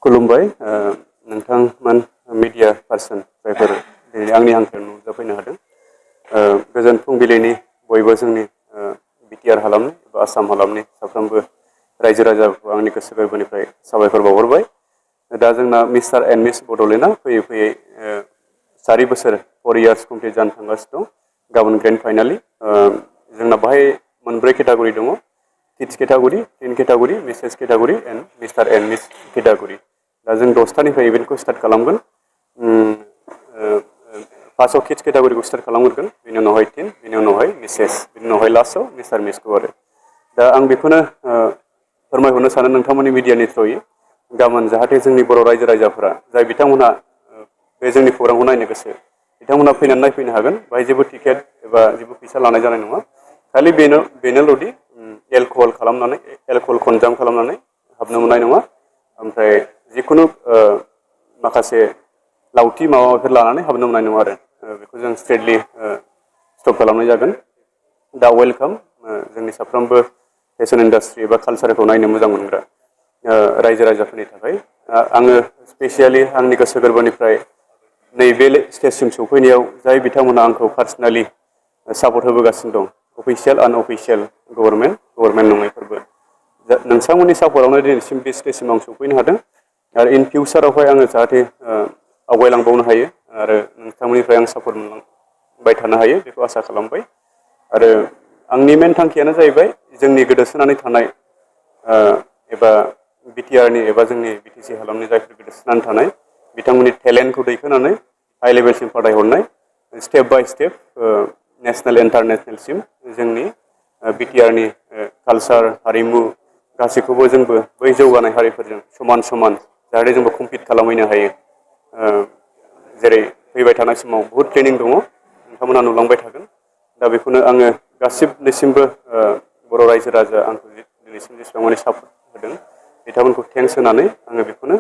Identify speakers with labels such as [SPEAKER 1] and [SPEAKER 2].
[SPEAKER 1] खुलुमबाय नोंथांमोन media person जायफोर दिनै आंनि हांख्रायाव नुजाफैनो हादों गोजोन फुंबिलिनि बयबो जोंनि बिटिआर हालामनि एबा आसाम हालामनि साफ्रोमबो रायजो राजाफोरखौ आंनि गोसो गोरबोनिफ्राय साबायखर बावहरबाय दा जोंना मिस्टार एन्ड मिस बड'लेण्डआ फैयै फैयै 4 बोसोर 4 इयार्स कमप्लिट जानो थांगासिनो दं गाबोन ग्रेन्ड फाइनालि जोंना बाहाय मोनब्रै केटागरि दङ kids category teen category Mrs category and mister and miss category दा जों 10टानिफ्राय इभेन्टखौ स्टार्ट खालामगोन फार्स्टआव किड्स केटागरिखौ स्टार्ट खालामगोन बेनि उनावहाय टीन बेनि उनावहाय मिसेस बेनि उनावहाय लास्टआव मिस्टार मिसखौ आरो दा आं बेखौनो फोरमायहरनो सानो नोंथांमोननि मिडियानि थ्रुयै गाबोन जाहाथे जोंनि बर' रायजो राजाफोरा जाय बिथांमोनहा बे जोंनि प्रग्रामखौ नायनो गोसो बिथांमोनहा फैनानै नायफैनो हागोन बाहाय जेबो टिकेट एबा जेबो फैसा लानाय जानाय नङा खालि बेनोल'दि एलकहल कनजाम खालामनानै हाबनो मोननाय नङा ओमफ्राय जिखुनु माखासे लावथि माबाफोर लानानै हाबनो मोननाय नङा आरो बेखौ जों स्ट्रिक्टलि स्टप खालामनाय जागोन दा वेलकाम जोंनि साफ्रोमबो फेशन इन्डास्ट्रि एबा कालसारखौ नायनो मोजां मोनग्रा रायजो राजाफोरनि थाखाय आङो स्पेसियेलि आंनि गोसो गोरबोनिफ्राय नैबे स्टेजसिम सौफैनायाव जाय बिथांमोना आंखौ पार्सनेलि सापर्ट होबोगासिनो दं अफिसियेल आनअफिसियेल गभर्नमेन्ट नङैफोरबो नोंथांमोननि सापर्टआवनो दिनैसिम बे स्टेजसिम आं सौफैनो हादों आरो इन फिउचारावहाय आङो जाहाथे आवगायलांबावनो हायो आरो नोंथांमोननिफ्राय आं सापर्ट मोनलांबाय थानो हायो बेखौ आसा खालामबाय आरो आंनि मेन थांखियानो जाहैबाय जोंनि गोदोसोनानै थानाय एबा बिटिआरनि एबा जोंनि बिटिसि हालामनि जायफोर गोदोसोनानै थानाय बिथांमोननि टेलेन्टखौ दैखोनानै हाइ लेभेलसिम फाथायहरनाय स्टेप बाय स्टेप नेसनेल इन्टारनेसनेलसिम जोंनि बिटिआरनि कालसार हारिमु गासैखौबो जोंबो बै जौगानाय हारिफोरजों समान समान जाहाथे जोंबो कम्पिट खालामहैनो हायो जेरै फैबाय थानाय समाव बहुद ट्रेनिं दङ नोंथांमोना नुलांबाय थागोन दा बेखौनो आङो गासिबनिसिमबो बर' रायजो राजा आंखौ दिनैसिम जेसेबां माने सापर्ट होदों बिथांमोनखौ थेंक्स होनानै आङो बेखौनो